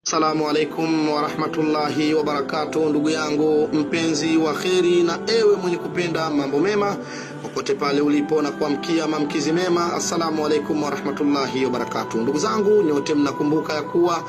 Assalamu alaikum warahmatullahi wabarakatuh, ndugu yangu mpenzi wa kheri na ewe mwenye kupenda mambo mema popote pale ulipo na kuamkia maamkizi mema. Assalamu alaikum warahmatullahi wabarakatuh. Ndugu zangu nyote mnakumbuka ya kuwa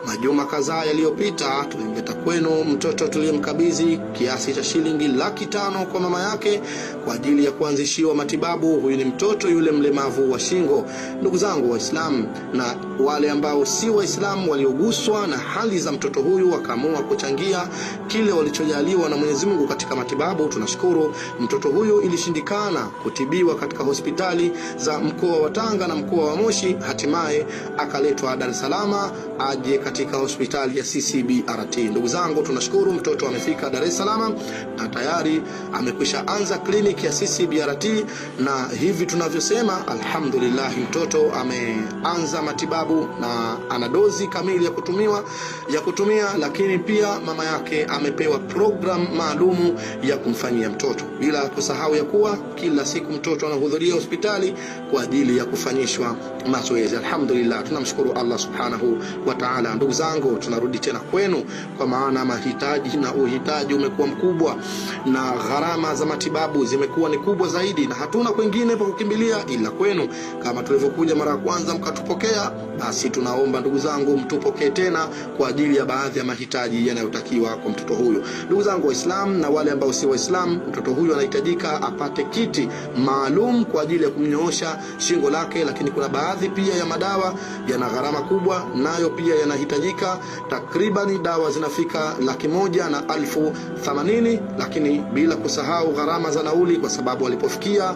majuma kadhaa yaliyopita tulimleta kwenu mtoto tuliyemkabidhi kiasi cha shilingi 500,000 kwa mama yake kwa ajili ya kuanzishiwa matibabu. Huyu ni mtoto yule mlemavu wa shingo. Ndugu zangu Waislamu na wale ambao si Waislamu walioguswa na hali za mtoto huyu wakaamua kuchangia kile walichojaliwa na Mwenyezi Mungu katika matibabu, tunashukuru. Mtoto huyu ilishindikana kutibiwa katika hospitali za mkoa wa Tanga na mkoa wa Moshi, hatimaye akaletwa Dar es Salaam aje katika hospitali ya CCBRT. Ndugu zangu, tunashukuru mtoto amefika Dar es Salaam na tayari amekwisha anza kliniki ya CCBRT, na hivi tunavyosema, alhamdulillah, mtoto ameanza matibabu na ana dozi kamili ya kutumia, lakini pia mama yake amepewa program maalumu ya kumfanyia mtoto, bila kusahau ya kuwa kila siku mtoto anahudhuria hospitali kwa ajili ya kufanyishwa mazoezi. Alhamdulillah, tunamshukuru Allah subhanahu wa ta'ala. Ndugu zangu, tunarudi tena kwenu kwa maana mahitaji na uhitaji umekuwa mkubwa na gharama za matibabu zimekuwa ni kubwa zaidi, na hatuna kwingine pa kukimbilia ila kwenu. Kama tulivyokuja mara ya kwanza mkatupokea, basi tunaomba ndugu zangu mtupokee tena kwa ajili ya baadhi ya mahitaji yanayotakiwa kwa mtoto huyu. Ndugu zangu Waislamu na wale ambao si Waislamu, mtoto huyu anahitajika apate kiti maalum kwa ajili ya kumnyoosha shingo lake, lakini kuna baadhi pia ya madawa yana gharama kubwa, nayo pia yanahitajika. Takribani dawa zinafika 180,000, lakini bila kusahau gharama za nauli, kwa sababu alipofikia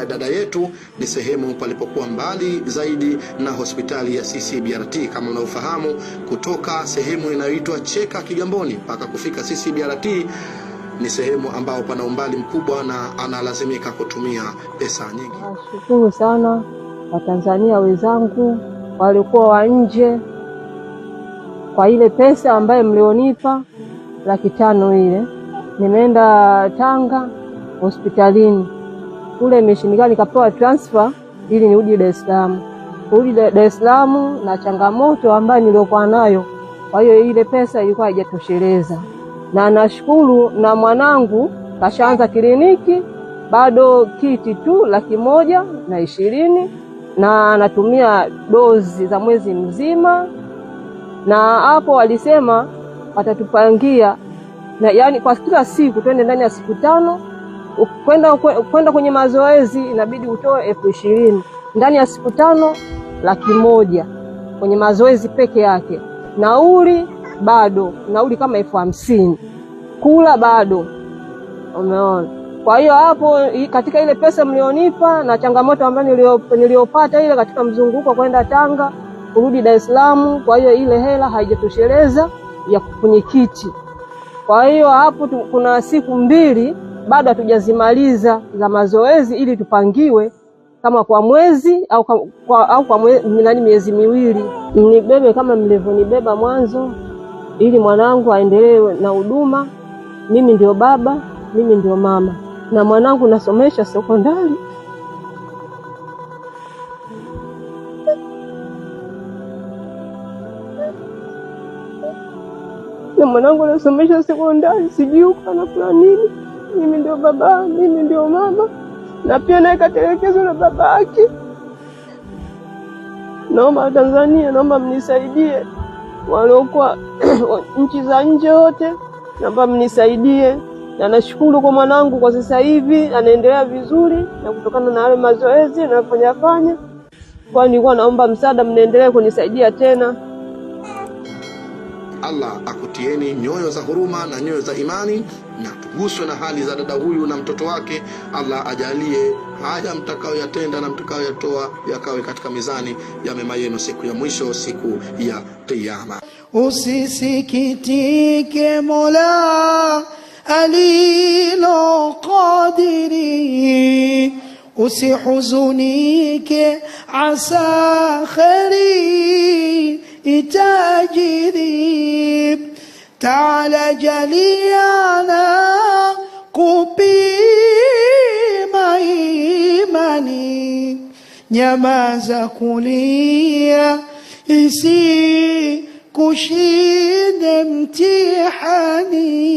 dada yetu ni sehemu palipokuwa mbali zaidi na hospitali ya CCBRT. Kama unaofahamu, kutoka sehemu inayoitwa Cheka Kigamboni mpaka kufika CCBRT ni sehemu ambao pana umbali mkubwa na analazimika kutumia pesa nyingi. Nashukuru sana Watanzania wenzangu walikuwa wa nje kwa ile pesa ambayo mlionipa 500,000 ile. Nimeenda Tanga hospitalini kule imeshindikana, nikapewa transfer ili nirudi Dar es Salaam. Kurudi Dar es Salaam na changamoto ambayo niliokuwa nayo, kwa hiyo ile pesa ilikuwa haijatosheleza. Na nashukuru na mwanangu kashaanza kliniki, bado kiti tu 120,000, na anatumia dozi za mwezi mzima. Na hapo walisema watatupangia na yani kwa kila siku twende ndani ya siku 5 kwenda kwenye mazoezi inabidi utoe 20,000 ndani ya siku 5, 100,000 kwenye mazoezi peke yake. Nauli bado, nauli kama 50,000, kula bado, umeona. Kwa hiyo hapo katika ile pesa mlionipa na changamoto ambayo niliopata ile katika mzunguko kwenda Tanga kurudi Dar es Salaam, kwa hiyo ile hela haijatosheleza ya kwenye kiti. Kwa hiyo hapo kuna siku 2 bado hatujazimaliza za mazoezi ili tupangiwe kama kwa mwezi au kwa miezi 2. Mnibebe kama mlivyonibeba mwanzo ili mwanangu aendelee na huduma. Mimi ndio baba, mimi ndio mama, na mwanangu nasomesha sekondari. Na mwanangu nasomesha sekondari, sijui uko anakula nini. Mimi ndio baba, mimi ndio mama, na pia naye katelekezwa na baba yake. Naomba Tanzania, naomba mnisaidie, waliokuwa nchi za nje wote, naomba mnisaidie. Na nashukuru kwa mwanangu kwa sasa hivi anaendelea vizuri, na kutokana na yale mazoezi anayofanya fanya. Kwa nilikuwa naomba msaada, mniendelee kunisaidia tena. Allah akutieni nyoyo za huruma na nyoyo za imani, na tuguswe na hali za dada huyu na mtoto wake. Allah ajalie haya mtakayoyatenda na mtakayoyatoa yakawe katika mizani ya mema yenu siku ya mwisho, siku ya Kiyama. Usisikitike, Mola alilokadiri, usihuzunike, asa kheri itajiri. Taala jaliana kupima imani, nyamaza kulia isi Nikushinde mtihani.